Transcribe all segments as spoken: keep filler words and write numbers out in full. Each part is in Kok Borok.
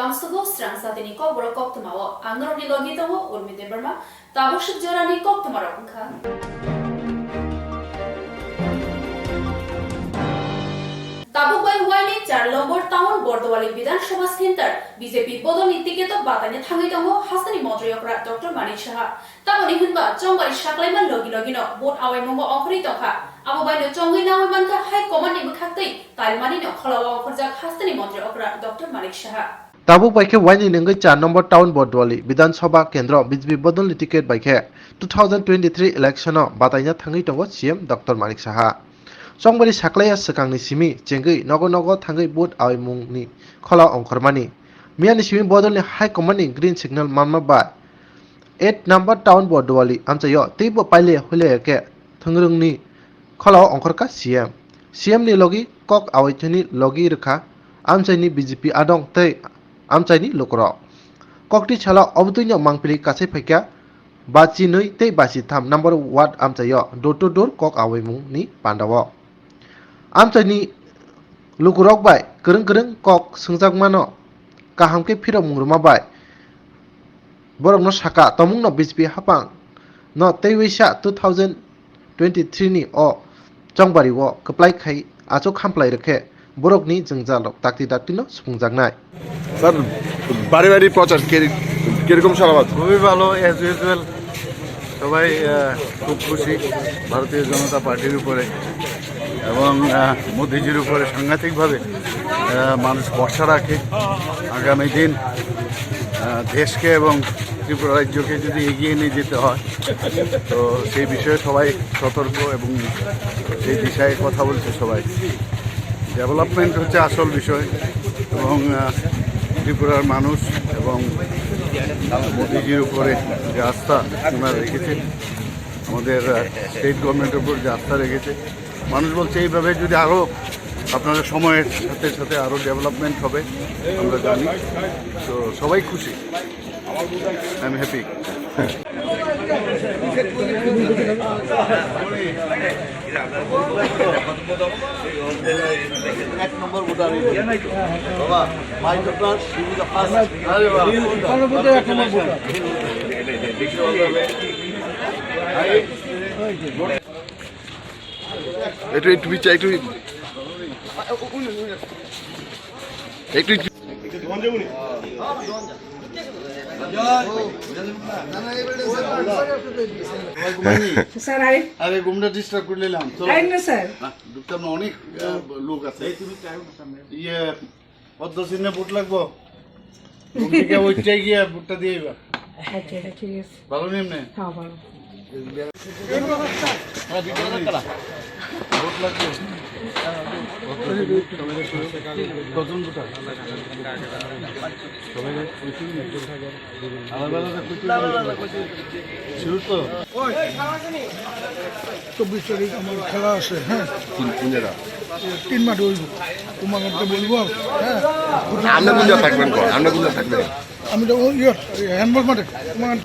Tamsugo srang satini kokborok koktwmao ang norokni logi tongo Urmi Debbarma. Tabuk swk jorani koktwmarok wngkha. Tabuk bai waini char nombor town Bordowali Bidhan Sabha Center B J P bodolni ticket o bataina thangwi tongo hasteni montri okra Doctor Manik Saha. Tamoni hwnba chongbari saklaima logi logino vote awaimungo ongkhorwi tongkha. Abo baino chongwi nangwi mankha High Command ni bwkhaktwi tailmanino kholao ongkhorjak hasteni montri okra Doctor Manik Saha. Tabuk bai khe waini nungwi char nombor town Bordowali Bidhan Sabha Kendro B J P bodolni ticket bai khe two thousand twenty-three election o bataina thangwi tongo C M Doctor Manik Saha. Chongbari saklaiya swkangni simi chengwi nogo nogo thangwi vote awaimungni kholao ongkhormani. Miyani simi bodolni High Command ni green signal manma bai eight number town Bordowali amchaio teibo paile huile khe thwngrwngni kholao ongkhorkha C M. C M ni logi kok awaithani logi rwkha amchaini B J P adong tei amchaini lukurok. Kokti salo obotwino mangpili kasai phaikha bachinwi tei bachitham number ward amchaio door to door kok awaimungni pandao. Amchaini lukurok bai kwrwng kwrwng kok swngjakmano kaham khe phirokmung rwma bai borokno saka, tomungno B J P haphang no teiwi sa two thousand twenty-three ni o chongbari o kwplai khai achuk hamplai rwkhe borokni jwngjal rok dakti dakti no supungjaknai. Sir, বাড়ি বাড়ি প্রচার কে-, কিরকম সারা পাচ্ছেন? খুবই ভালো, as usual। সবাই, আহ, খুব খুশি ভারতীয় জনতা পার্টির উপরে এবং, আহ, মোদিজির উপরে সাংঘাতিকভাবে, আহ, মানুষ ভরসা রাখে। আগামী দিন, আহ, দেশকে এবং ত্রিপুরা রাজ্যকে যদি এগিয়ে নিয়ে যেতে হয়, তো সেই বিষয়ে সবাই সতর্ক এবং সেই দিশায় কথা বলছে সবাই। ডেভেলপমেন্ট হচ্ছে আসল বিষয় এবং, আহ, ত্রিপুরার মানুষ এবং মোদিজির উপরে যে আস্থা ওনারা রেখেছে, আমাদের, আহ, স্টেট গভর্নমেন্টের উপর যে আস্থা রেখেছে, মানুষ বলছে এইভাবে যদি আরও আপনারা সময়ের সাথে সাথে আরও ডেভেলপমেন্ট হবে, আমরা জানি। তো সবাই খুশি। I'm happy। এক নম্বর ভোটার এই। বাবা, my daughter, she is the first। আরে বাবা। কর্ণপূর্ত এক নম্বর ভোটার। একটু, একটু পিছিয়ে, একটু, একটু, একটু। Sir, I. আরে, ঘুমটা ডিস্টার্ব করে নিলাম। চলো। আই না, স্যার। না, ঢুকতাম না, অনেক, আহ, লোক আছে। ইয়ে, পদ্ম চিহ্নে ভোট লাগবো। ঘুম থেকে উঠে গিয়ে ভোটটা দিয়ে দিবা। আচ্ছা, আচ্ছা, ঠিক আছে। ভালো নেই এমনি? হ্যাঁ, ভালো। চব্বিশ তারিখ আমার খেলা আছে, হ্যাঁ। কোন, কোন জায়গা? তিন মাঠে হইব। তোমাকে বলবো, হ্যাঁ। আপনি কোন জায়গা থাকবেন কো? আপনি কোন জায়গা থাকবেন? আমি তো ওই ইয়ে, ওই হ্যান্ডবল মাঠে। তোমার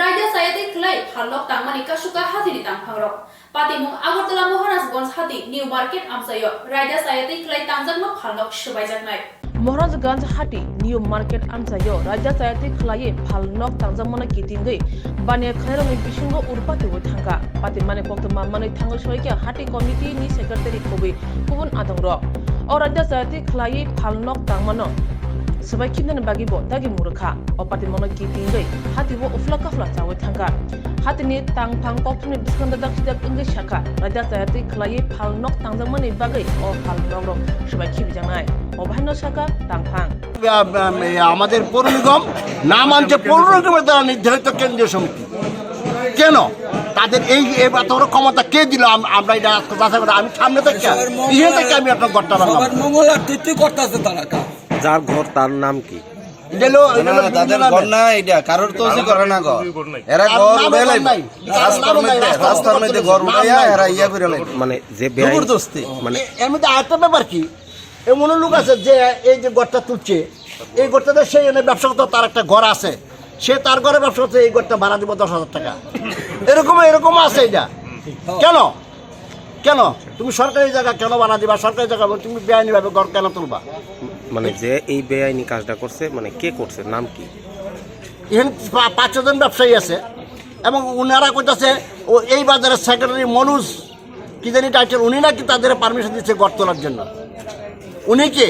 Raida chayatwi khlai phalnok tangmani kasuka hatini tangphangrok. Patimung Agartala Maharajganj hati New Market amchaio raida chayatwi khlai tangjakma phalnok swbaijaknai. Maharajganj hati New Market amchaio raida chayatwi khlaiwi phalnok tangjakmano kitingwi baniya khlairokni bisingo urpa tubui thangkha. Patimani koktwma manwi thangwi soikha hati committee ni secretary kubui kubun adongrok. O raida chayatwi khlaiwi phalnok tangmano swbai khibnani bagwi bo dagimung rwkha. O patimano kitingwi hatio uphla kaphla chawi thangkha. Hatini tangphang kokthumni bwskango dak sidak wngwi sakha, raida chayatwi khlaiwi phalnok tangjakmani bagwi o phalnokrok swbai khibijaknai. O bahaino sakha tangphang. আ, আ, এ, আমাদের পৌর নিগম নাম আনছে পৌর নিগমের দ্বারা নির্ধারিত কেন্দ্রীয় সমিতি। কেন? তাদের এই, এই এত বড় ক্ষমতা কে দিল? আম-, আমরা এটা আজকে যাচাই করে আমি সামনে থেকে, পিছন থেকে আমি একটা ঘটনা বানাবো। সবার মঙ্গলার্থে করতেছে তারা কাজ। যার ঘর তার নাম কি? এটা হলো, এটা না, হলো তাদের বিভিন্ন ঘর নামে। নাই, এটা কারোর তৌসি করে না ঘর। এরা কারোর ঘর নামে উড়ে ঘর লাইব। নাই। কারোর রাস্তার নামে নাই, মধ্যে, রাস্তার রাস্তার মধ্যে মধ্যে ঘর ঘর উড়াইয়া নাই। এরা ইয়া করে লাইব। মানে যে বেআইন-, জবরদস্তি। মানে এ-, এর মধ্যে আরেকটা ব্যাপার কি, এমনও লোক আছে যে এই যে ঘরটা তুলছে, এই ঘরটাতে সেই এনে ব্যবসা করতে তার একটা ঘর আছে, সে তার ঘরে ব্যবসা করতে এই ঘরটা ভাড়া দিব দশ হাজার টাকা। এরকম, এরকম আছে এটা। কেন? কেন? তুমি সরকারি জায়গা কেন ভাড়া দিবা? সরকারি জায়গা বলে তুমি বেআইনি ভাবে ঘর কেন তুলবা? মানে যে এই বেআইনি কাজটা করছে, মানে কে করছে, নাম কি? এখানে পা-, পাঁচ ছজন ব্যবসায়ী আছে এবং ওনারা কইতাছে ও এই বাজারের সেক্রেটারি মনোজ কি জানি টাইটেল, উনি নাকি তাদের পারমিশন দিচ্ছে ঘর তোলার জন্য। উনি কে?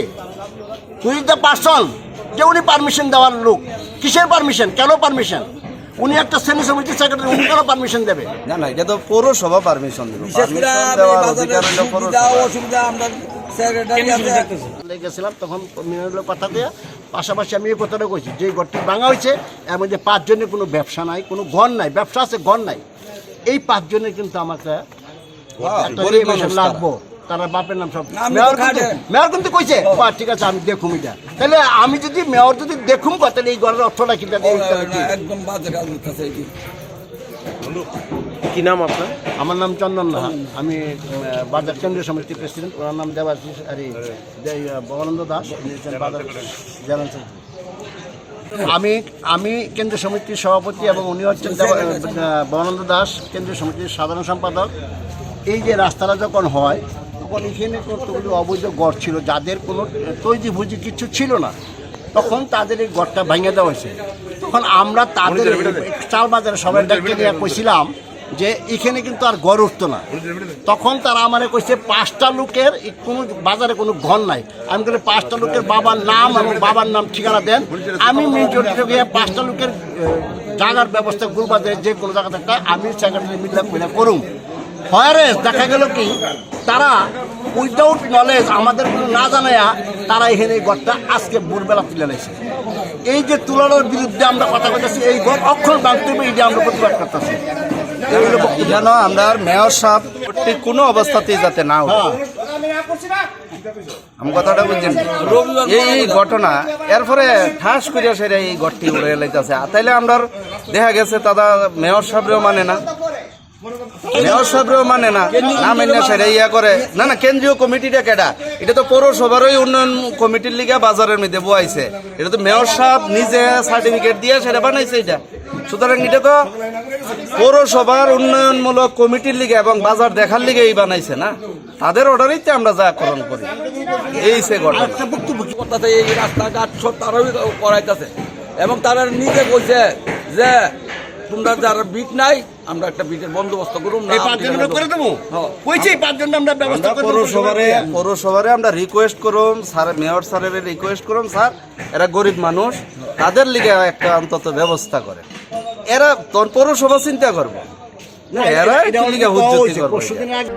Who is the person? যে উনি পারমিশন দেওয়ার লোক? কিসের পারমিশন? কেন পারমিশন? উনি একটা শ্রেণী সমিতির সেক্রেটারি, উনি কেন পারমিশন দেবে? না, না, এটা তো পৌরসভা পারমিশন দিবে। বিশেষ করে পারমিশন আমি দেওয়ার বাজারের অধিকার হলো সুবিধা পৌরসভা। অসুবিধা আমরা সেক্রেটারি আছে। গেছিলাম তখন মিনারুলের কথা দিয়ে, পাশাপাশি আমি এই কথাটা কইছি যে এই ঘরটি ভাঙা হয়েছে, এর মধ্যে পাঁচজনের কোনো ব্যবসা নাই, কোনো ঘর নাই, ব্যবসা আছে, ঘর নাই। এই পাঁচজনের কিন্তু আমাকে হ্যাঁ, একটা গরিব মানুষ রিয়েকশন তারা। লাগবো। তারা বাপের নাম সব। আমি তো মেয়র কিন্তু, খাটে। মেয়র কিন্তু কইছে, ও। "বাহ, ঠিক আছে, আমি দেখুম এটা।" তাহলে আমি যদি মেয়র যদি দেখুম কয়, তাহলে এই ঘরের অর্থটা কি? তাহলে ও, এই, তাহলে কি? না, একদম বাজে কাজ করতেছে এটি। কি নাম আপনার? আমার নাম চন্দন নাহা। আমি, আহ, বাজার কেন্দ্রীয় সমিতির প্রেসিডেন্ট। ওনার নাম দেবাশিস, আরে, দে-, ইয়া, ভবানন্দ দাস। উনি হচ্ছেন বাজার জেনারেল সেক্রেটারি। আমি, আমি কেন্দ্রীয় সমিতির সভাপতি এবং উনি হচ্ছেন দেব-, আহ, ভবানন্দ দাস, কেন্দ্রীয় সমিতির সাধারণ সম্পাদক। এই যে রাস্তাটা যখন হয়, তখন এখানে কতগুলো অবৈধ ঘর ছিল, যাদের কোনো তৈরি ভুজি কিছু ছিল না, তখন তাদের এই ঘরটা ভেঙে দেওয়া হয়েছে। তখন আমরা তাদের এই চাল বাজারে সবাই ডেকে নিয়ে কইছিলাম, যে এখানে কিন্তু আর ঘর উঠতো না। তখন তারা আমারে কইছে, "পাঁচটা লোকের এই কোনো বাজারে কোনো ঘর নাই।" আমি বলি, "পাঁচটা লোকের বাবার নাম এবং বাবার নাম ঠিকানা দেন, আমি মিউচুয়াল গিয়ে পাঁচটা লোকের, এ, জায়গার ব্যবস্থা করবা, যে, যে কোনো জায়গা থাকতে আমি সেক্রেটারি মিল্লা কইলা করুম।" হয়ারে দেখা গেল কি, তারা উইদাউট নলেজ, আমাদের কোনো না জানাইয়া, তারা এখানে এই ঘরটা আজকে ভোরবেলা তুলে নিয়েছে। এই যে তুলনার বিরুদ্ধে আমরা কথা বলতেছি, এই ঘর অক্ষর ভাঙতে হবে, এই যে আমরা প্রতিবাদ করতেছি। এই হলো বক্তব্য। যেন আমরা মেয়র সাহেব ঠিক কোনো অবস্থাতেই যাতে না উঠে। হ্যাঁ। আমি কথাটা বুঝছেন? এই, এই ঘটনা, এরপরে ঠাস করিয়া সেটা এই ঘরটি উড়ে লাইতেছে। আর তাইলে আমরা দেখা গেছে দাদা মেয়র সাহেবরেও মানে না, মেয়র সাহেবরেও মানে না, না মেনে সেটা ইয়া করে। না, না, কেন্দ্রীয় কমিটিটা কেডা? এটা তো পৌরসভারই উন্নয়ন কমিটির লিগে বাজারের মধ্যে বইছে। এটা তো মেয়র সাহেব নিজে সার্টিফিকেট দিয়ে সেটা বানাইছে এটা। সুতরাং এটা তো পৌরসভার উন্নয়নমূলক কমিটির লিগে এবং বাজার দেখার লিগে এই বানাইছে না, তাদের অর্ডারেই তো আমরা যা করণ করি। এই সে ঘটনা। আরেকটা বক্তব্য কি? করতেছে, এই রাস্তাঘাট সব তারাই করাইতেছে এবং তারা নিজে কইছে যে তোমরা যারা বিট নাই, আমরা একটা বিটের বন্দোবস্ত করুম না, এই আপনি পাঁচজনের কেন করে দেবো? হ্যাঁ। কইছে এই পাঁচজনটা আমরা ব্যবস্থা আমরা করে দেবো। পৌরসভারে, পৌরসভারে আমরা রিকোয়েস্ট করুম, স্যার, মেয়র স্যারের রিকোয়েস্ট করুম, স্যার, এরা গরিব মানুষ, তাদের লিগে একটা অন্তত ব্যবস্থা করে। এরা তোর পৌরসভা চিন্তা করবো। না, না, এরা এটা, এটা কি লিগে already হুজ্জুতি পাওয়া হয়েছে, করবো পরশু এটা? দিন আগে।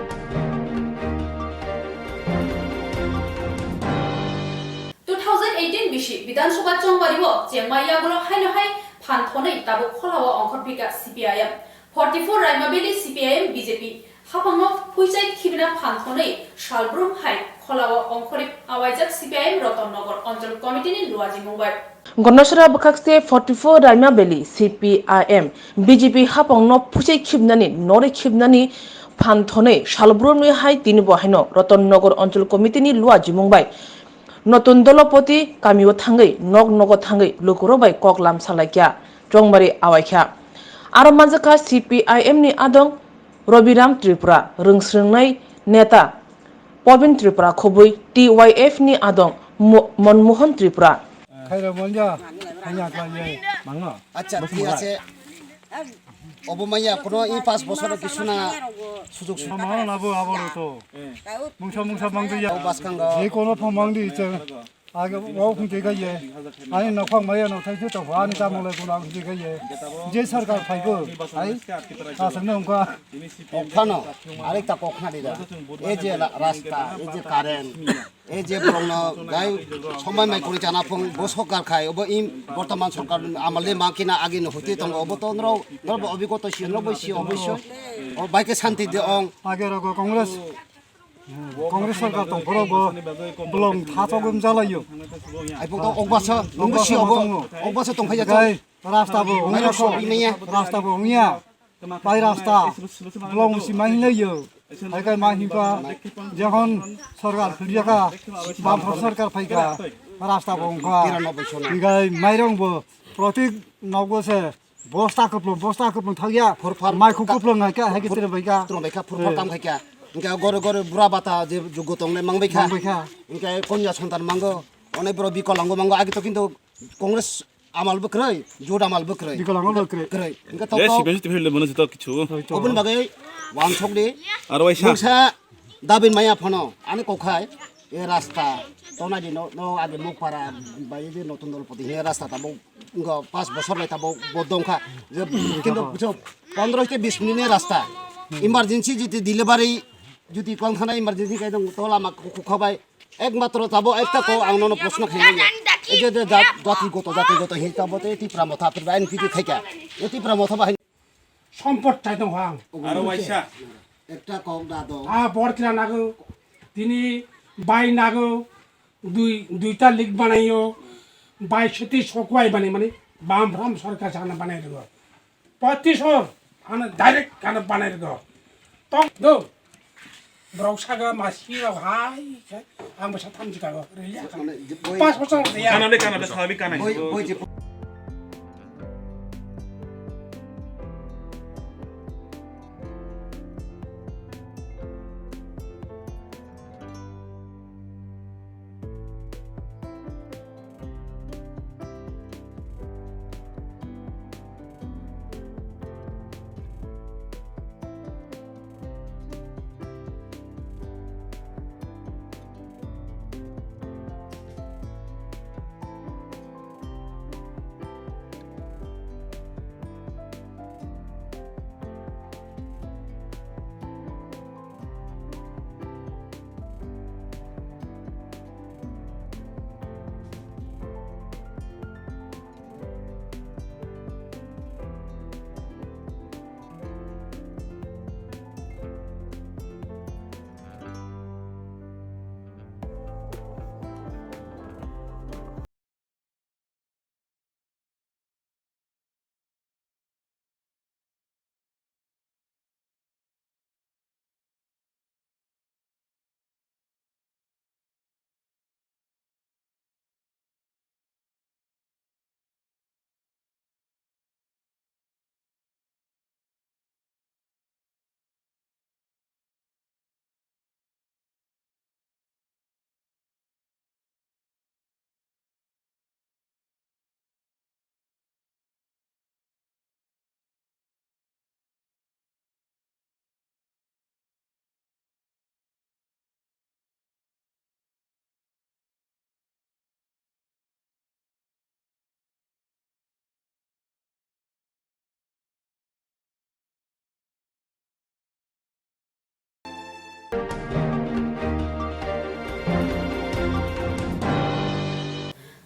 Two thousand eighteen bisi Bidhan Sabha chongbario chengma yagulo haino hai phan thonwi tabuk kholao ongkhor phika C P I M. Forty four Raima Valley C P I M B J P haphangno phuichai khibina phan thonwi salbrum hai kholao ongkhorwi awaijak C P I M Roton Nagar Onchol Committee ni Luaji Mungbai. Gondasora bwkhakste forty four Raima Valley C P I M B J P haphangno phuichai khibnani norwi khibnani phan thonwi salbrumni hai tini bo haino Roton Nagar Onchol Committee ni Luaji Mungbai. Notun Dolopoti kamio thangwi nok nogo thangwi lukurok bai kok lam salaikha, chongbari awaikha. Aro manjakha C P I M ni adong Robiram Tripura, rwngsrwngnai neta Pobin Tripura khobwi, T Y F ni adong Mo-, Monmohan Tripura. Khairok manya, hanya khlaiwi mangno. আচ্ছা, ঠিক আছে। অবো মাইয়া কোনো ই পাঁচ বছর কিছু না সুযোগ সুবিধা। Mangno nabo abo to. Mungsa mungsa mangdi ya. Baskang rok. Ye kono phang mangdi chwng. Age wao khung twi kaiye. Ani nokhang maya no thai thu to ani tamo le kono khung twi kaiye. Je sarkar phaibo. Ai. Asang no ongkha. Okhano. Ari ta kokhna dida. E je la-, rasta, e je current. E je borokno gai somai mai kuri chana phung bo sorkar khai, obo im bortoman sorkar amal de ma kina agi no huti tongo, obo to nrok, nrok bo obigoto si, nrok bo si oboisyo. O bai ke santi de ong. Age rogo Congress. Congress sarkar tongphuru bo bolong thaso gum jalaio. Ai bo ogbasa nungbo si obo. Ogbasa tongphai jato. Gai rasta bo ongya ko. Rasta bo ongya. Pai rasta bolong si mahinlaio. Hai kai mahinpa jehon sarkar phirjaka bamphor sarkar phaika rasta bo ongkha. Gai mairong bo protik nogo se. Bosta kuplung, bosta kuplung thangya. Phurphar mai khuk kuplung hai kha, hai khe tere bai kha. Kuplung bai kha, phurphar tam khai kha. Hingke gore gore bura bata je jugo tongnai mang bai kha. Mang bai kha. Hingke konya sontan mango, onai boro bikolango mango, agi to kintu Congress amal bo kwrwi, jot amal bo kwrwi. Bikolango bo kwrwi. Kwrwi. Hingke to. Ye, to sibe sibe hile bono jito kichu. Oboni bagwi wansok di. Aro waisa. Mungsa dabin maya phano, ani kokhai. E rasta tonadi no, no age Mokpara bai je Notun Dolpati hwnwi rasta tabok wngkha, pas bosor bai tabok bo dongkha. Je kintu pondro te bis minute ni rasta. Emergency jiti delivery jiti kwlang thana emergency kai dong to lama khukha bai. Ekmatro tabok ekta ko ang nono proshno khainai. E je je jat-, jati goto, jati goto hwnwi tabok te Tipra Motha phirba N P P khaikha. E Tipra Motha bai Sompot chai tong ang. Aro waisa. Ekta kok da do. Ah, bor kira nago. Tini bai nago. Dui, duita lik banayo. Bai soti sokwai bani mani. Bam bram sarkar sana banai rego. Pati sor. Ana direct kana banai rego. Tong do. Borok saga masi rok hai khe ang bwsa thamchi kago rwliya. Mane je boi pas bosor rwliya. Kana le kana le sabi kana. Boi, boi je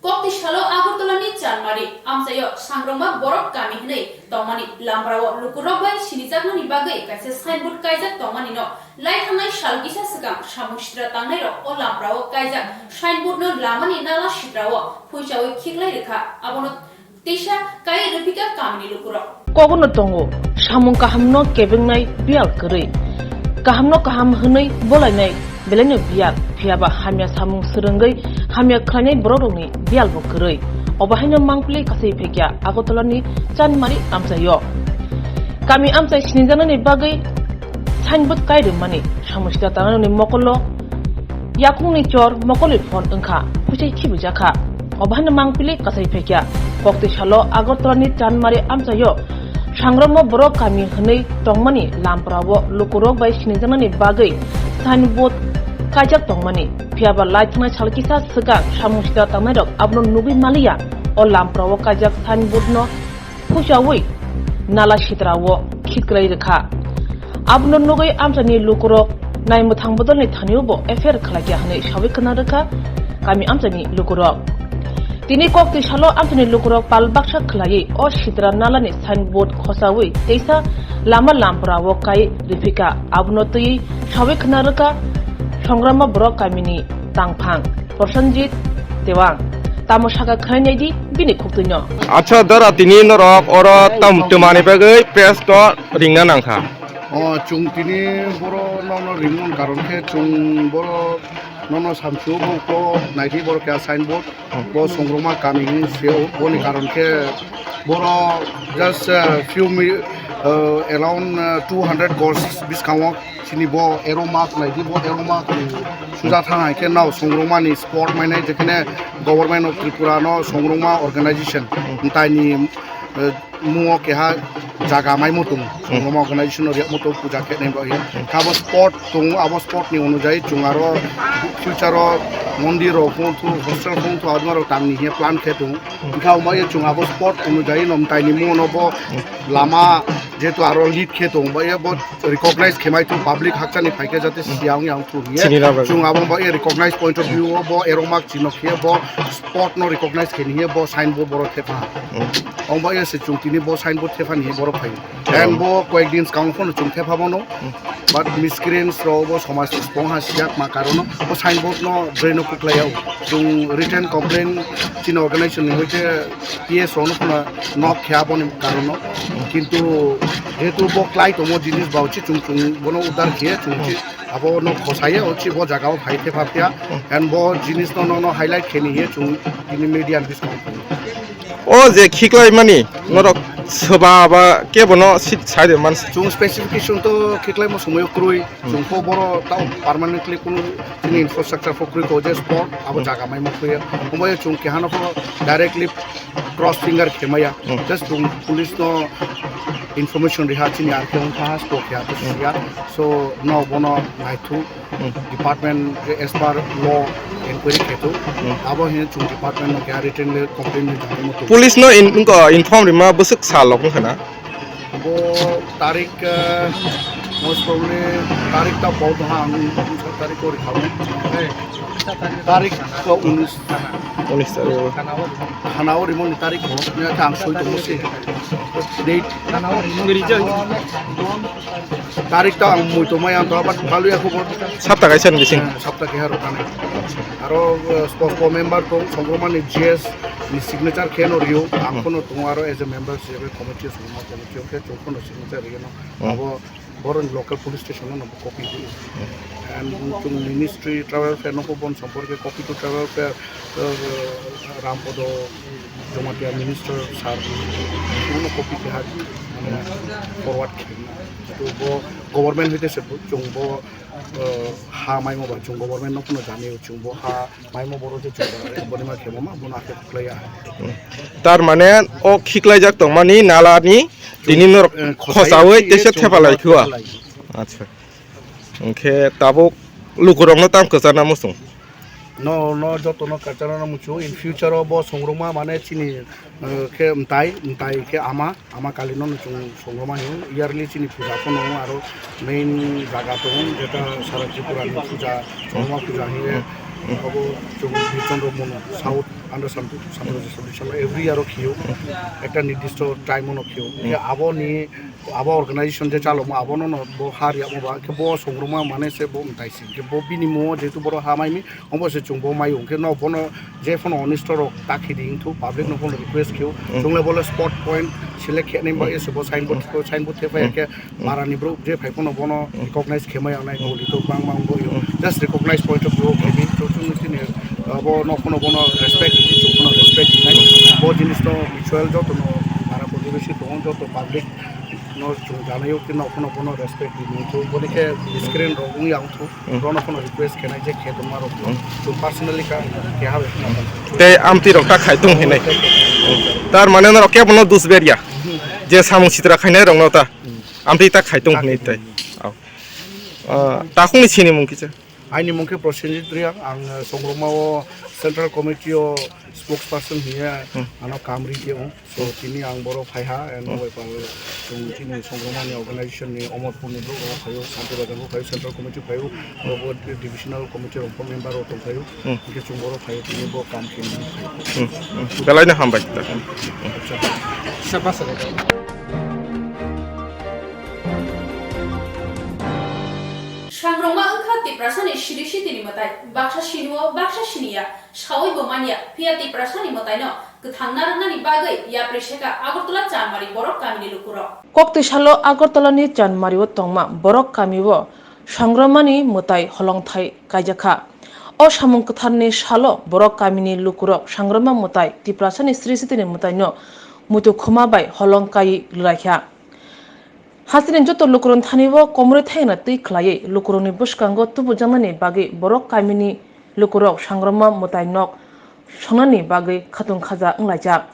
Kokti salo Agartala ni Chanmari amchaio sangrongma borok kami hwnwi tongmani lamrao lukurok bai sinijakmani bagwi kaisa signboard kaijak tongmani no lai thangnai sal kisa swkang samung sitra tangnairok o lamrao kaijak signboard no lamani nala sitrao phuichaui khiklai rwkha. Abono Teisa kai rwphika kamini lukurok. Kogono tongo, samung kahamno kebengnai biyal kwrwi. Kahamno kaham hwnwi bolainai belaino biyal, phiyaba hamya samung swrwngwi hamya khlainai borokrokni biyalbo kwrwi. Obo haino mangpili kasai phekya Agartalani Chanmari amchaio. Kami amchai sinijaknani bagwi signboard kai rwmani samung sita tangnani mokolo yakungni chor mokolni phone wngkha, huisai khibijakha. Obo haino mangpili kasai phekya. Kokti salo Agartalani Chanmari amchaio sangrongma borok kami hwnwi tongmani lamprao lukurok bai sinijaknani bagwi signboard kaijak tongmani. Phiyaba lai thangnai sal kisa swkang samung sita tangnairok abono nugwi maliya. O lamprao kaijak signboard no phuichaui nala sitrao khiklai rwkha. Abono nugwi amchaini lukurok naimwthang bodolni thanio bo F I R khlaikha hwnwi sawi khna rwkha kami amchaini lukurok. Tini kokti salo amchaini lukurok pal baksa khlaiwi o sitra nalani signboard khosaui teisa lama lamprao kai rwphika. Abono twiwi sawi khna rwkha Songrama borok kamini tangphang Prosenjit Tewang tamo saka khwlainai di bini khuktuino. Acha dara tini norok oro tam twmani bagwi press no ringna nangkha. O chwng tini boro nono ringmani karon khe chwng boro nono samsio bo ko naidi boro khe signboard. Bo Songroma kami hinwi sio, boni karon khe boro just, uh, few mi-, uh, around, uh, two hundred gors biskango chini bo ero mak naidi, bo ero mak suja thang hai khe nao Songroma ni spot mainai, jekhane Government of Tripura no Songroma organization taini, uh, mungo keha jaga maimo tongo. Hmm. Chwng omo organization no riyakmo tongo, puja khe nai bo hiya. Hmm. Kha bo spot tongo, abo spot ni onujai chwng aro future o mondir rok phung thu, hostel phung thu, adma rok tang ni hiya plan khe tongo. Hmm. Wngkha omo ye chwng abo spot onujai no mtai ni mo no bo, hmm, lama jehetu aro lead khe tongo, bo ye bo recognize khe mai thu, public hakcha ni phai khe jate, hmm, siya wng yang thu hiya. Chini na bagwi. Chwng abo bo ye recognize point of view o bo erong mak chino khe bo spot no recognize khe ni hiya bo sign bo borok khe pha. Hmm. Ong ba ya se chwng tini bo signboard thephani borok phai. Hmm. And bo koyek din swkang phano chwng thepha bono. Hmm. But miscreants rok bo somaj ni song ha siyak ma karon bo signboard no bwrwi no kuklai ya. Chwng written complaint chini organization ni hoite P S rok no phano nok khe aboni karon no. Hmm. Kintu jehetu bo klai tomo jinis ba uchi chwng chwng bono udar khe chwng uchi. Hmm. Abo no khosaye uchi bo jaga o phai thepha phiya. Hmm. And bo jinis no no no highlight khe ni ye chwng tini media ni bwskango. O je khiklaimani norok soba ba kebono sit sai de man. Chwng specification to khiklaimo somoyo kwrwi. Hmm. Chwng kho boro tao permanently kunu chini infrastructure pho kwrwi ko je spot abo, hmm, jaga maimo khuya. Omo chwng kehano pho directly cross finger khemaya. Hmm. Just chwng police no information riha chini ar khe wngkha ha spot ya to, hmm, siya. So no bono naithu. Hmm. Department as per law enquiry khe tu. Hmm. Abo hin chwng department no kya written le complaint ni jani mutu. Police no in, wngkha inform rima bwswk sal rok wngkha na? Bo tarik, eh, most probably tarik ta bo ha ang tarik ko rikha. Tarik ko unis. Unis tarik. Khana o rimo ni tarik ko. Ya ang soi to musi. Date. Tarik ta ang mui tongmai ang to, but balu ya khobor. Sapta kaisa ni bising. Eh, sapta keha rok tani. Aro, eh, spokesman member tong, Songroma ni G S ni signature khe no rio, ang, hmm, kono tongo aro as a member, C F A committee, Songroma committee, okay, chwng kono signature rio no. Hmm. Abo borok ni local police station no copy di. Hmm. And chwng ministry tribal welfare no bon somporke copy to tribal welfare, eh, Rampodo Jamatia minister sir, chwng no copy keha, mane, forward khe. To bo government hoite se chwng bo, eh, ha maimo ba chwng government no phano jani chwng bo ha maimo boro je chwng bo boni ma khemo ma bono akhe khlai ya. Hmm. Tar mane o khiklai jak tong mani nala ni tini norok, eh, khosawi khosawi teisa teisa thepa lai khua. Thepa lai. Acha. Hwnkhe tabuk lukurok no tam kwchana muchung. No, no, joto no kachana no muchung. In future o bo Songroma mane chini, eh, khe mtai, mtai khe ama. Ama Kali no chwng Songroma hino, yearly chini puja phano aro main jaga tongo, jeta sara Tripura ni puja, Songroma puja hiye, abo chwng Birchandra Mon South under Santu, Santu Santu every year o khiyo, ekta nirdisto time o no khiyo. Khe abo ni, abo organization je chalomo, abo no no bo har yamo ba, khe bo Songroma mane se bo mtai si, khe bo bini mo jetu boro ha mai mi, Omo se chwng bo maio, hwnkhe no bono je phano onisto rok ta khidi wngthu, public no bono request kheo. Mm. Chwng le bole spot point select khe nai ba, mm, ese bo signboard, mm, signboard the phai, mm, khe, mm, para ni brouh je phai phano bono, mm, recognize khe mai ang nai, mm, goli to bang bang bo yo. Mm. Just recognize point of view khe bi, to chwng chini, uh, bo no phano bono respect di, chwng phano respect di nai. Bo jinis to mutual joto no para protibesi tongo, joto public no chwng janaio khe no phano bono respect di nai. To boni khe screen rok wng yang thu. Hmm. Bono phano request khenai je khe tongma rok. Hmm. Chwng personally ka keha bai khna tong. Tei amtwi rok ta khai tong hinwi. Tar mane norok kebo no dus berya. Hmm. Je samung sitra khainai rok no ta. Hmm. Amtwi ta khai tong hinwi tei. Au. Ah, takhungni sini mung kisa. Aini mung khe Prosenjit Reang, ang, eh, Songroma o Central Committee o spokesperson hiya, hmm, ano kam ri tio. So, hmm, tini ang boro phaiha, and, hmm, bai pal chwng chini Songroma ni organization ni Omorpur ni borok rok phaio, Santi Bazar bo phaio, Central Committee phaio, hmm, abo divisional committee rok member rok tong phaio, hmm, hingke chwng boro phaio, tini bo kam khe ni phaio. Hmm, hmm. Belai no hambai. Acha. Sabas. Songroma wngkha T P Tiprasani siri sitini mwtai, baksa sinio, baksa siniya, sawi bo manya, phiya Tiprasani mwtaino kwthang narwknani bagwi yapri seka Agartala Chanmari borok kamini lukurok. Koktwi salo Agartalani Chanmario tongma borok kamio Sangramani mwtai holongthai kaijakha. O samung kwtharni salo borok kamini lukurok Sangrama mwtai Tiprasani siri sitini mwtaino muitu khuma bai holong kai lwraikha. Hasteni joto lukurokni thani o komorwi thaina twi khlaiwi lukurokni bwskango tubujaknani bagwi borok kamini lukurok Sangrama mwtai nok songnani bagwi khatung khaja wnglaijak.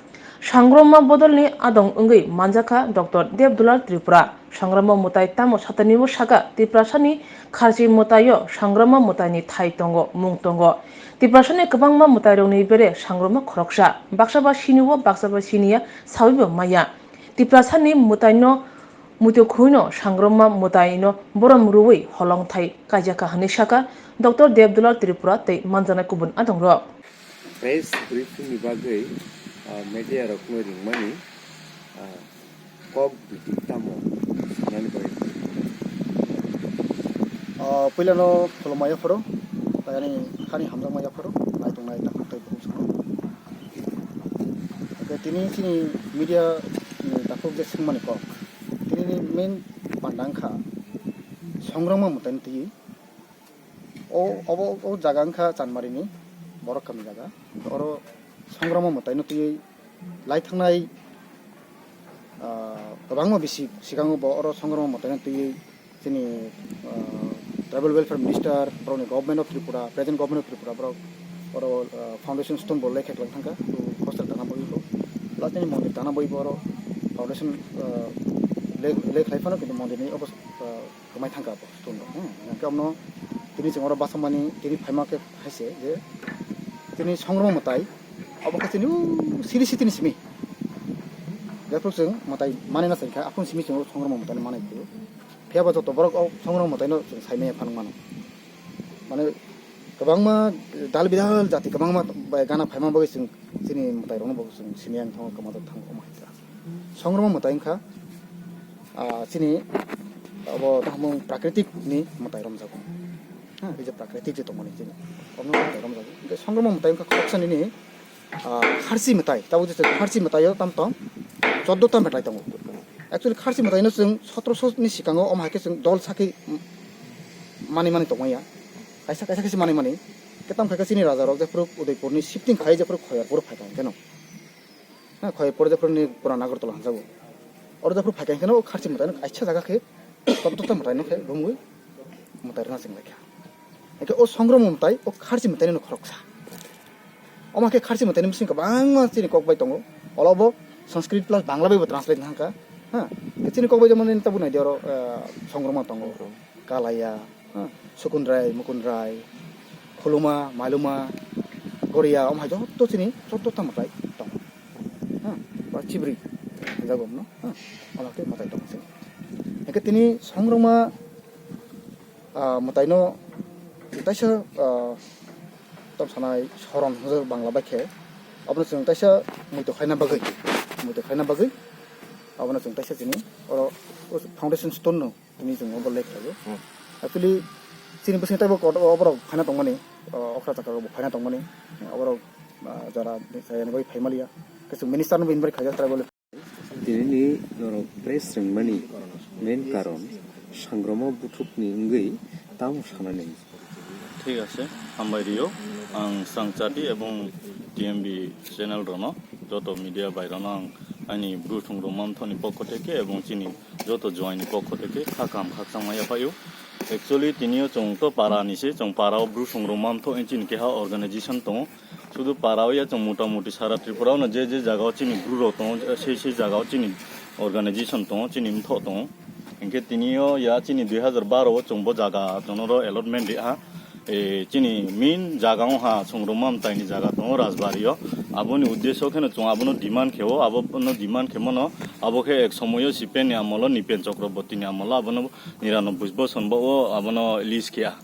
Sangrama bodolni adong wngwi manjakha Doctor Debdulal Tripura. Sangrama mwtai tamo satani o saka Tiprasani kharchi mwtaio Sangrama mwtaini thai tongo, mung tongo. Tiprasani kwbangma mwtairokni bere Sangrama khoroksa, baksa ba sinio, baksa ba siniya sawibo maya. Tiprasani mwtaino Muitu khuino Sangrama mwtaino borom rwui holongthai kaijakha hwnwi sakha Doctor Debdulal Tripura tei manjaknai kubun adongrok. Press briefing ni bagwi, ah, media rokno ringmani, ah, kok biti tamo sanani bagwi. Ah, puilano khulumma yapharo, tei ani hani hamjakma yapharo, naitongnai takhuk tei bukhuk sakno. Hwnkhe tini chini media ni takhuk je swngmani kok. Tini ni main panda wngkha Songrongma mwtaino twiwi. O, obo, o jaga wngkha Chanmarini borok kami jaga. Oro Songrongma mwtaino twiwi lai thangnai, ah, kwbangma bisi sikango bo oro Songrongma mwtaino twiwi chini, ah, Tribal Welfare Minister, borokni Government of Tripura, present Government of Tripura, borok oro, ah, foundation stone bo le kheklai thangkha, to hostel tangna bagwi bo. Plus nini mondir tangna bagwi bo oro foundation, ah, le, le khlai phano kintu mondirni obos-, ah, kwmai thangkha bo stone rok, hmm. Hwnkhe omo tini chwng oro bachakmani tini phaima khe hai se je tini Songrongma mwtai obo khe chini o siri sitini simi. Jephru chwng mwtai manwi na chengkha, aphuru simi chwng Songrongma mwtaino manwi phuru. Phiya ba joto borok o Songrongma mwtaino chwng sai manya phano mano. Mane kwbangma dal bidal jati kwbangma bai gana phaima bagwi chwng chini mwtai rokno bo chwng simi yang thango, kwma thango, omo hai kha. Songrongma mwtai wngkha, ah, chini abo tongmung prakritik ni mwtai romjago. Ha, ei je prakritik je tongmani chini, omo mwtai romjago. Hwnkhe Songrongma mwtai wngkha khoroksa nini, ah, kharchi mwtai, tabuk je kharchi mwtai o tam tong choddo ta mwtai tongo. Actually kharchi mwtai no chwng sotroso ni sikango omo hai khe chwng dol sakhi mani mani tongmaya. Kaisa kaisa khe se mani mani. Khe tamo khe chini raja rok jephuru Udaipur ni shifting khai jephuru Khoyarpur phai kha hwnkhe no. Na, Khoyarpor jephru ni pura Nagartala hanjago. Oro jephru phai kha hwnkhe no, o kharchi mwtai no kaisa jaga khe, tokto ta mwtai no khe romwi mwtai rwna chwng lai kha. Hwnkhe o Songrongma mwtai, o kharchi mwtai no khoroksa. Omo khe kharchi mwtai ni bising kwbangma chini kok bai tongo. Olo bo Sanskrit plus Bangla bai bo translate wngkha. Ha, khe chini kok bai jemon tabuk nai di oro, eh, Songrongma tongo. Kalaya, ha, Sukundrai, Mukundrai, Khuluma, Maluma, Goria, omo hai joto chini joto ta mwtai tongo. Ha, ba chibri hinjago omo no, ha, omo khe mwtai tongo chini. Hwnkhe tini Songrongma, ah, mwtai no taisa, ah, tam sanai soron hwnjak Bangla bai khe, obo no chwng taisa muitu khlaina bagwi, muitu khlaina bagwi, obo no chwng taisa chini oro foundation stone no. Tini chwng obo lake khlaio. Hmm. Actually, chini bwskango teibo kotor oborok phaina tongmani, o, okra chakra rok bo phaina tongmani, oborok, ah, jora sayani bai phai maliya. Khe chwng minister no bini bai khaijak tribal. Tini ni norok press ringmani main karon Songrongma buthukni wngwi tamo sanani. Thik ase, hambai rio. Ang Sangchati ebong T M B channel rono, joto media bai rono ang ani Bru Songrongma Motha ni pokho theke ebong chini joto join ni pokho theke kha kaham khakchangma yaphaio. Actually, tinio chwng to para ni se, chwng para o Bru Songrongma Motha chini keha organization tongo. Sudu para o ya chwng mota moti sara Tripura o no je je jaga o chini Bru rok tongo, sei sei jaga o chini organization tongo, chini motha tongo. Hinkhe tinio ya chini dui hazar baro o chwng bo jaga chwngno ro allotment ri ha. E, chini main jaga wng ha Songrongma Motha ni jaga tongo Rajbari o. Aboni uddesho kheno chwng abono demand khe o, abono demand khe mano. Abo khe ek somoyo C P M ni amolo, Nipen Chakraborty ni amolo abono niranobboi boson bo o abono lease khe a.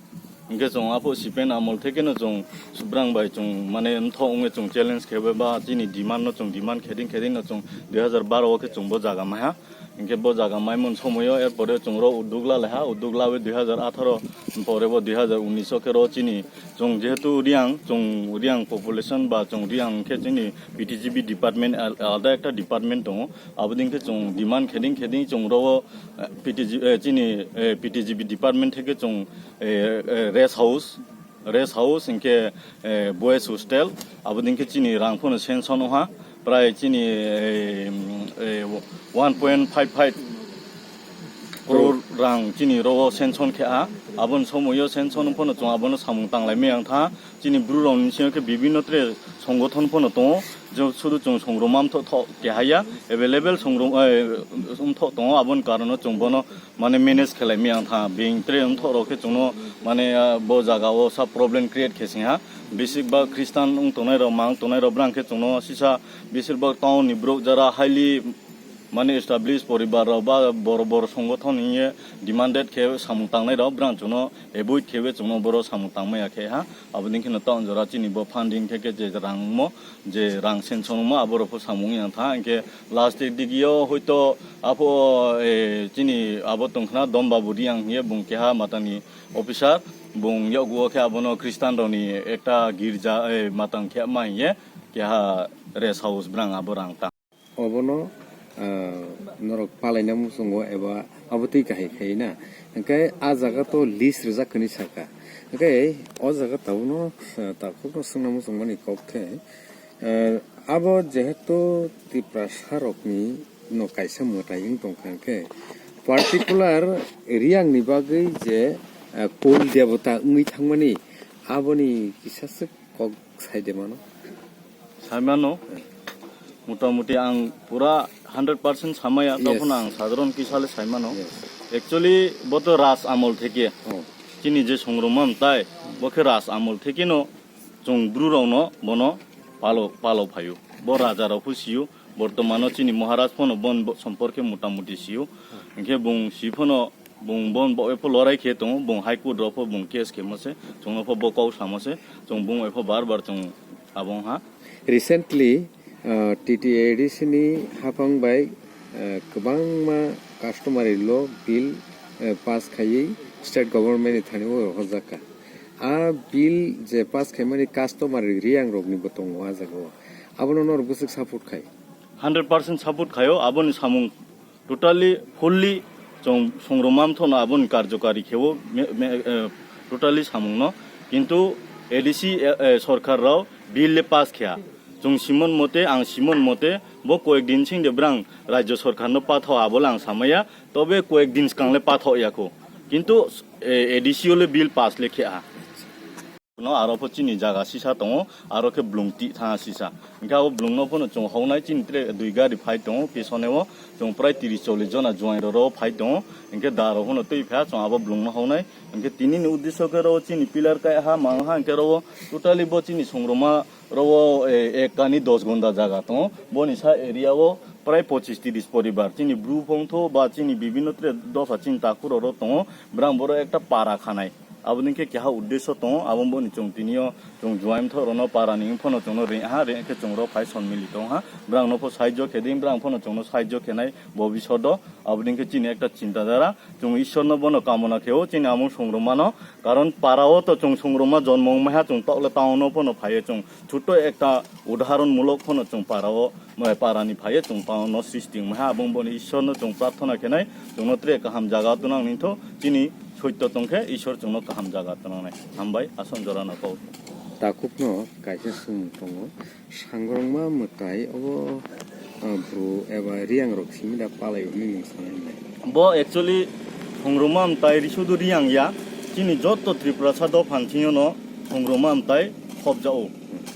Hinkhe chwng aphuru C P M ni amol thekeno chwng Subrang bai chwng mane mtho wngwi chwng challenge khe bai ba chini demand no chwng demand kheding kheding no chwng dui hazar baro o khe chwng bo jaga maiha. Hinkhe bo jaga maimon somoyo, erpore chwng ro uddog la laiha, uddog lawi dui hazar atharo pore bo dui hazar unis o khe ro chini chwng jehetu Reang, chwng Reang population ba chwng Reang khe chini P T G B department al-, alada ekta department tongo. Aboni hinkhe chwng demand kheding kheding chwng ro, eh, P T G, eh, chini, eh, P T G B department theke chwng, eh, eh, rest house, rest house hinkhe, eh, boys hostel, aboni hinkhe chini rang phano sanction wngha, prai chini, eh, eh, one point five five crore rang chini ro sanction khe ha. Aboni somoyo sanction phano chwng abono samung tanglai maya wngtha. Chini bru rokni bisingo khe bibinno tre songothon phano tongo, je sudu chwng songroma mtho tho keha ya, available songroma, eh, mtho tongo, aboni karono chwng bono mane manage khelai maya wngtha. Bini tre mtho rok khe chwngno mane, ah, bo jaga o sa problem create khe singha. Besik ba Christian wng tongnai rok, mang tongnai rok, brang khe chwngno sisa besik ba town ni borok jara highly mane established poribar rok ba boro boro songothon hiye demanded khe samung tangnai rok, brang chwngno avoid khe be chwngno boro samung tangmaya khe ha. Aboni kheno town jora chini bo funding khe khe je rang mo, je rang sanction mo, aborok pho samung yang tha. Hinkhe last digio hoito apho, eh, chini abo tongkhna Dom Babu Reang hiye bung keha matani officer, bung yaguo khe abono Christian rokni ekta girja, eh, matang khe ma hiye keha rest house brang abo rang ta. Obono, ah, norok palaina muchungo eba abo twi kahai khai na. Hinkhe a jaga to list rijak hwnwi saka. Hinkhe o jaga tabukno, ah, takhukno swngna muchungmani kok khe, ah, abo jehetu Tiprasa rokni no kaisa mwtai wng tongkha hinkhe, particular Reang ni bagwi je, ah, kul debota wngwi thangmani aboni kisa swk kok sai de mano? Sai mano. Motamuti ang pura hundred percent samaya, yes, tokhono ang sadharon kisa le sai mano. Yes. Actually, bo to Raj amol theke. Oh. Chini je songroma mtai, bo khe Raj amol theke no chwng bru rok no bono palo, palo phaio. Bo raja rok pho sio, bortomano chini Maharaj phono bon bo-, somporke motamuti sio. Hinkhe bung si phono Bung bon bo epho lorai khe tongo, bung High Court rok pho bung case khe mo se, chwng no pho bo kok samo se, chwng bung epho bar bar chwng abo wng ha. Recently, uh, T T A D C ni haphang bai, uh, kwbangma customary law bill, uh, pass khaiwi state government ni thani o rohorjak kha. A bill je pass khaimani customary Reang rok ni bo tongo a jaga o. Abono norok bwswk support khai? Hundred percent support khaio, aboni samung totally, fully chwng songroma mthono aboni karjokari khewo, me-, me-, eh, totally samungno. Kintu A D C, eh, eh, sorkar rao bill le pass kheya. Chwng simon mote, ang simon mote, bo koyek din sing de brang rajyo sorkar no pathao abo le ang samaya, tobe koyek din swkang le pathao ya kho. Kintu, eh, A D C o le bill pass le kheya. No aro pho chini jaga sisa tongo, aro khe blung tih tha sisa. Hinkhe abo blung no phono chwng hoknai chini tre dui gari phai tongo, pisone o chwng prai tris chollish jona juaing rok ro phai tongo. Hinkhe da rok phono twi pha chwng abo blung no hoknai. Hinkhe tini ni uddesho khe ro chini pillar kai ha mang ha hinkhe ro totally bo chini songroma ro, eh, ek kani dos gonda jaga tongo. Boni sa area o prai pochis tris poribar. Chini bru phongtho ba chini bibinno tre dopha chini takhuk rok ro tongo. Brang boro ekta para khanai. Aboni khe keha uddesho tongo, abo boni chwng tini o chwng juaimtho rono para ni phano chwngno re ha, re khe chwng ro phai son mili tong ha. Brang no pho sahajyo khe din, brang phano chwngno sahajyo khenai bobishodo. Aboni khe chini ekta chinta dhara, chwng Ishwar no bono kamona khe o chini amung songroma no, karon para o to chwng songroma jonmo wng maiha chwng tokle town o phano phai o chwng Chuto ekta udaharon mulok phano chwng para o, eh, para ni phai o chwng para no srishti wng maiha, abong boni Ishwar no chwng prarthana khenai, chwngno tre kaham jaga twnang ningtho, chini soitto tongkhe Ishwar chwngno kaham jaga twnangnai. Hambai, aswk jora no kok. Takhuk no kaisa swng tongo, sangrongma mwtai obo, ah, bru eba Reang rok simi da palai hwnwi nwng sanai nai? Bo actually songrongma mwtai ri sudu Reang ya, chini jotto Tripurasa dopha ni thing yo no songrongma mwtai khobjao.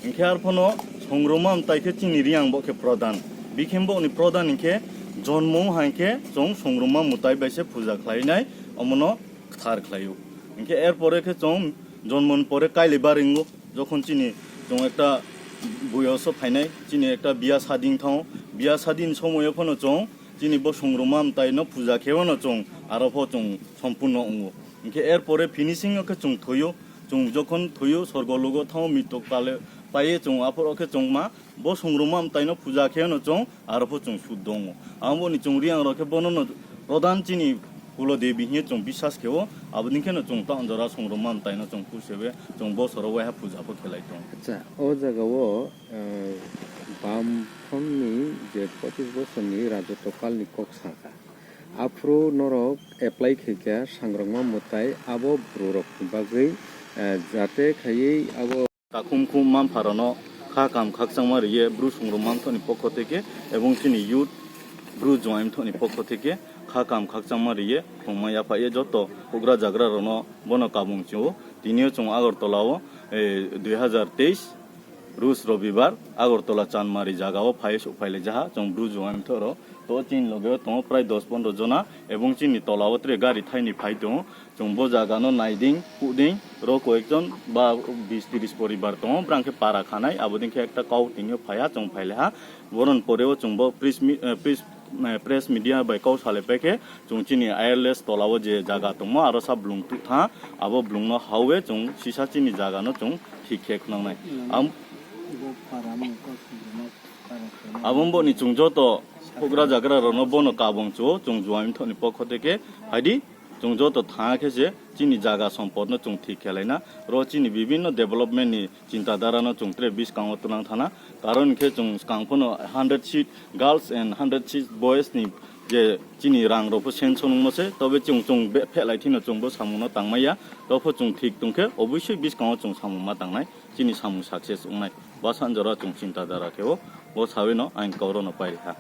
Hinkhe arphano songrongma mwtai khe chini Reang bo khe pradhan. Bikhe bo ni pradhan hinkhe jonmo hai khe chwng songrongma mwtai bai se puja khlai nai, omono kthar khlai o. Hinkhe er pore khe chwng jonmo ni pore kailai baringo, jokhon chini chwng ekta boyoso phainai, chini ekta biya sading thango, biya sading somoyo phano chwng chini bo songrongma mwtai no puja khe o no chwng aro pho chwng sompurno wngo. Hinkhe er pore finishing o khe chwng thoyo, chwng jokhon thoyo sorgo logo thango mitok kale Paiye chwng aphuru khe chwng ma bo songrwngma mwtaino puja khe no chwng aro pho chwng sud dongo. Aboni chwng riyang rok khe bono no prodhan chini kulo devi hiye chwng biswas khe o, aboni khe no chwng ta jora songrwngma mwtaino chwng pusewe chwng bosoro waiha puja pho khelai tongo. Acha, o jaga o, eh, bam phon ni je pochis bosor ni rajotw kal ni kok saka. Aphuru norok apply khaikha sangrwngma mwtai abo bwrwi rok ni bagwi, eh, jate khaiwi abo Takhum khum manpharano kha kam khakchangma riye Bru Songrom Mamthokni pokho theke ebong chini youth Bru Juaimthokni pokho theke kha kam khakchangma riye khungma yaphaye joto hugra jagra rokno bono kabung chio. Tinio chwng Agartala o, eh, dui hazar teis Rus Robibar Agartala Chanmari jaga o phai suk phaile jaha chwng Bru Juaimthok rok to chini loge o tongo prai dos pondro jona ebong chini tola o tre gari thaini phai tongo. Chwng bo jaga no naiding, huding, ro koyekjon ba bis tris poribar tongo, brang khe para khanai, abo ding khe ekta kau tini o phaiha, chwng phaileha. Boron pore o chwng bo press mi-, eh, press, eh, press media bai kau salai pai khe, chwng chini I L S tola o je jaga tongmo, aro sa blung tuktha, abo blung no hawi chwng sisa chini jaga no chwng thik khe khwnangnai. Am-, abo mboni chwng joto hugra jagra rok no bono kabung chwo, chwng Juaimthok ni pokho theke phaidi. Chwng joto thang khe se chini jaga sompot no chwng thik khe laina, ro chini bibinno development ni chinta dhara no chwng tre bwskango twlang thana, karon khe chwng swkang phano hundred seat girls and hundred seat boys ni je chini rang rok pho sanction wngma se, tobe chwng, chwng be phelai thino chwng bo samung no tangmaya, topho chwng thik tong khe obviously bwskango chwng samung ma tangnai, chini samung success wngnai. Bwsa jora chwng chinta dhara khe o, bo sawi no ang kau rok no pai rikha.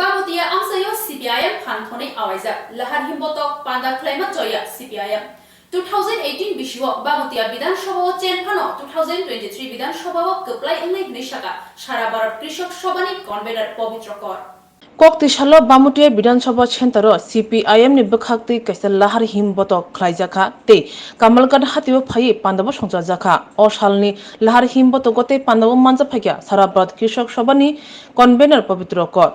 Bamutia amsaio C P I M phan thonwi awaijak, lahar himbotok panda khlaima choya C P I M. Two thousand eighteen bisio Bamutia Bidhan Sabha o chen phano two thousand twenty-three Bidhan Sabha o kwplai wngnai hwnwi saka Sara Bharat Krishok Sabha ni convener Pabitra Kor. Kok twi salo Bamutia Bidhan Sabha Center o C P I M ni bwkhak twi kaisa lahar himbotok khlaijakha tei Kamalghat hatio phaiwi pandabo songchajakha. O salni lahar himbotogo tei pandabo manjak phaikha Sara Bharat Krishok Sabha ni convener Pabitra Kor.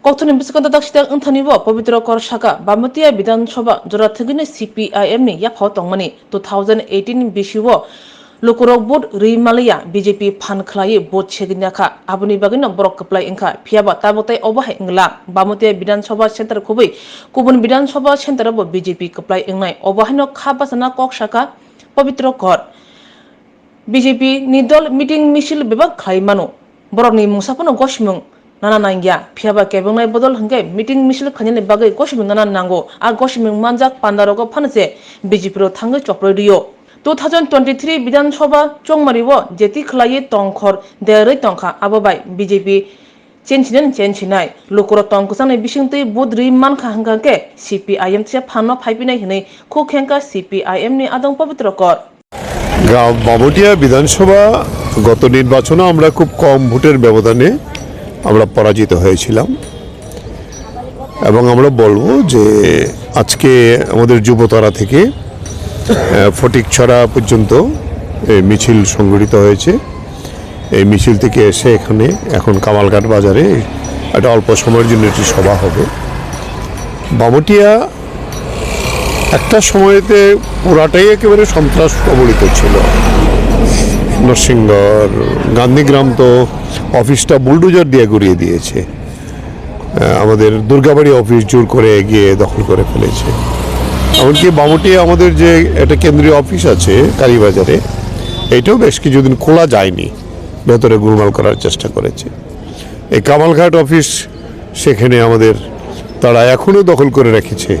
Kokthoni bwskango dak sitak wngthani bo Pabitra Kor saka, Bamutia Bidhan Sabha jora thwgwino C P I M ni yaphao tongmani two thousand eighteen bisio lukurok vote rwi maliya B J P phan khlaiwi vote segwi nakha, aboni bagwino borok kwplai wngkha. Phiyaba tabuk tei obo hai wngla, Bamutia Bidhan Sabha Center khubui kubun Bidhan Sabha Center bo B J P kwplai wngnai, obo haino kha bachana kok saka Pabitra Kor. B J P ni dol meeting misil bebak khlai mano. Borokni mungsa phano gosimung nana nangya. Phiyaba kebengnaini bodol hwnkhe meeting misil khlainani bagwi gosimung nana nango. A gosimung manjak pandarogo phano se B J P rok thangwi choproi rio. Two thousand twenty-three Bidhan Sabha chongmario jeti khlaiwi tongkhor derwi tongkha, abo bai B J P Chensinani chensinai, lukurok tong kwchangni bisingtwi vote rwi mankha hwnkha khe C P I M teisa phanno phaipinai hwnwi khuk khengkha C P I M ni adong Pabitro Kor. গা-, বামুটিয়া বিধানসভা গত নির্বাচনে আমরা খুব কম ভোটের ব্যবধানে আমরা পরাজিত হয়েছিলাম এবং আমরা বলবো যে আজকে আমাদের যুবতারা থেকে, আহ, ফটিকছড়া পর্যন্ত এই মিছিল সংগঠিত হয়েছে। এই মিছিল থেকে এসে এখানে এখন কামালঘাট বাজারে একটা অল্প সময়ের জন্য একটি সভা হবে। বামুটিয়া একটা সময়তে পুরাটাই একেবারে সন্ত্রাস কবলিত ছিল। নরসিংগড়, গান্ধীগ্রাম তো অফিসটা বুলডোজার দিয়ে গুড়িয়ে দিয়েছে। আহ, আমাদের দুর্গাবাড়ি অফিস জোর করে গিয়ে দখল করে ফেলেছে। এমনকি বামুটিয়া আমাদের যে একটা কেন্দ্রীয় অফিস আছে কালীবাজারে, এটাও বেশ কিছুদিন খোলা যায়নি, ভেতরে গোলমাল করার চেষ্টা করেছে। এই কামালঘাট অফিস, সেখানে আমাদের তারা এখনো দখল করে রেখেছে,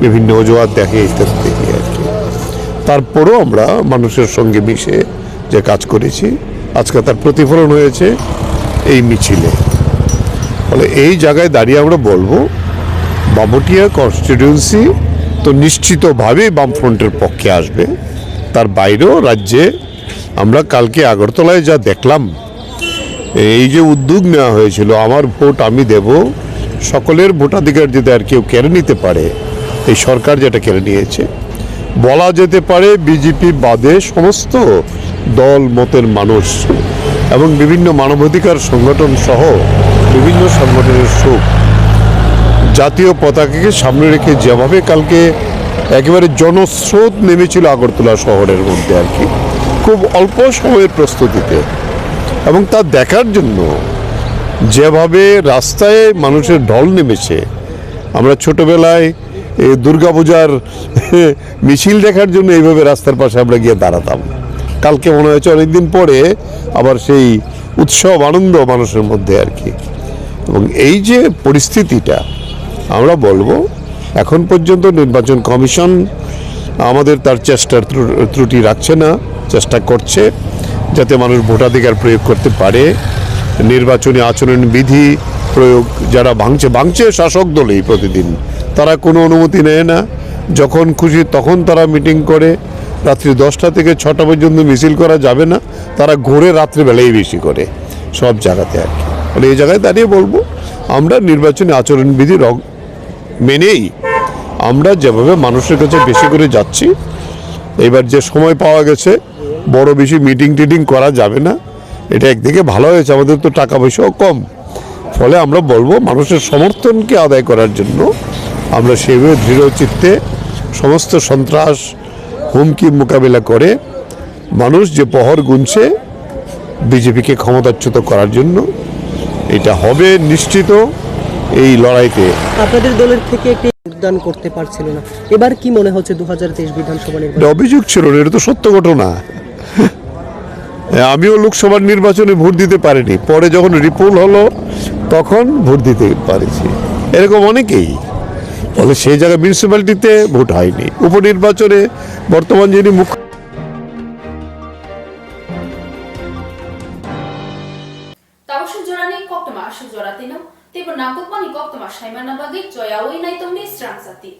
বিভিন্ন অজুহাত দেখে, ইত্যাদি দেখে আর কি। তারপরও আমরা মানুষের সঙ্গে মিশে যে কাজ করেছি, আজকে তার প্রতিফলন হয়েছে এই মিছিলে। ফলে এই জায়গায় দাঁড়িয়ে আমরা বলবো, বামুটিয়া কনস্টিটিউয়েন্সি তো নিশ্চিতভাবেই বামফ্রন্টের পক্ষে আসবে। তার বাইরেও রাজ্যে আমরা কালকে আগরতলায় যা দেখলাম, এই যে উদ্যোগ নেওয়া হয়েছিল, "আমার ভোট আমি দেব", সকলের ভোটাধিকার যদি আর কেউ কেড়ে নিতে পারে, এই সরকার যেটা কেড়ে নিয়েছে, বলা যেতে পারে বিজেপি বাদে সমস্ত দল মতের মানুষ এবং বিভিন্ন মানবাধিকার সংগঠন সহ বিভিন্ন সংগঠনের সুখ, জাতীয় পতাকাকে সামনে রেখে যেভাবে কালকে একেবারে জনস্রোত নেমেছিল আগরতলা শহরের মধ্যে আর কি, খুব অল্প সময়ের প্রস্তুতিতে। এবং তা দেখার জন্য যেভাবে রাস্তায় মানুষের ঢল নেমেছে, আমরা ছোটবেলায় এই দুর্গাপূজার মিছিল দেখার জন্য এইভাবে রাস্তার পাশে আমরা গিয়ে দাঁড়াতাম। কালকে মনে হয়েছে অনেকদিন পরে আবার সেই উৎসব আনন্দ মানুষের মধ্যে আর কি। এবং এই যে পরিস্থিতিটা, আমরা বলবো, এখন পর্যন্ত নির্বাচন কমিশন আমাদের তার চেষ্টার ত্রু-, ত্রুটি রাখছে না, চেষ্টা করছে যাতে মানুষ ভোটাধিকার প্রয়োগ করতে পারে। নির্বাচনী আচরণ বিধি প্রয়োগ যারা ভাঙছে, ভাঙছে শাসক দলই প্রতিদিন, তারা কোনো অনুমতি নেয় না। যখন খুশি তখন তারা মিটিং করে, রাত্রি দশটা থেকে ছটা পর্যন্ত মিছিল করা যাবে না, তারা ঘোরে রাত্রিবেলাই বেশি করে সব জায়গাতে আর কি। মানে এই জায়গায় দাঁড়িয়ে বলবো, আমরা নির্বাচনী আচরণবিধি রগ-, মেনেই আমরা যেভাবে মানুষের কাছে বেশি করে যাচ্ছি। এবার যে সময় পাওয়া গেছে, বড় বেশি মিটিং টিটিং করা যাবে না। এটা একদিকে ভালো হয়েছে, আমাদের তো টাকা পয়সাও কম, ফলে আমরা বলবো মানুষের সমর্থনকে আদায় করার জন্য আমরা সেভাবে দৃঢ় চিত্তে সমস্ত সন্ত্রাস, হুমকি মোকাবিলা করে মানুষ যে প্রহর গুনছে বিজেপিকে ক্ষমতাচ্যুত করার জন্য, এটা হবে নিশ্চিত এই লড়াইতে। আপনাদের দলের থেকে একটি ভোটদান করতে পারছিল না, এবার কি মনে হচ্ছে দু হাজার তেইশ বিধানসভা এটা নির্বাচন? অভিযোগ ছিল না, এটা তো সত্য ঘটনা। আমিও লোকসভার নির্বাচনে ভোট দিতে পারিনি, পরে যখন রিপোল হলো তখন ভোট দিতে পারেছি। এরকম অনেকেই বলে সেই জায়গায় মিউনিসিপ্যালিটিতে ভোট হয়নি, উপনির্বাচনে বর্তমান যিনি মুখ্য Tabuk suk jorani koktwma aswk jora twino, teibo nangkukmani koktwma saimanna bagwi choyaui naitongdi srang jati.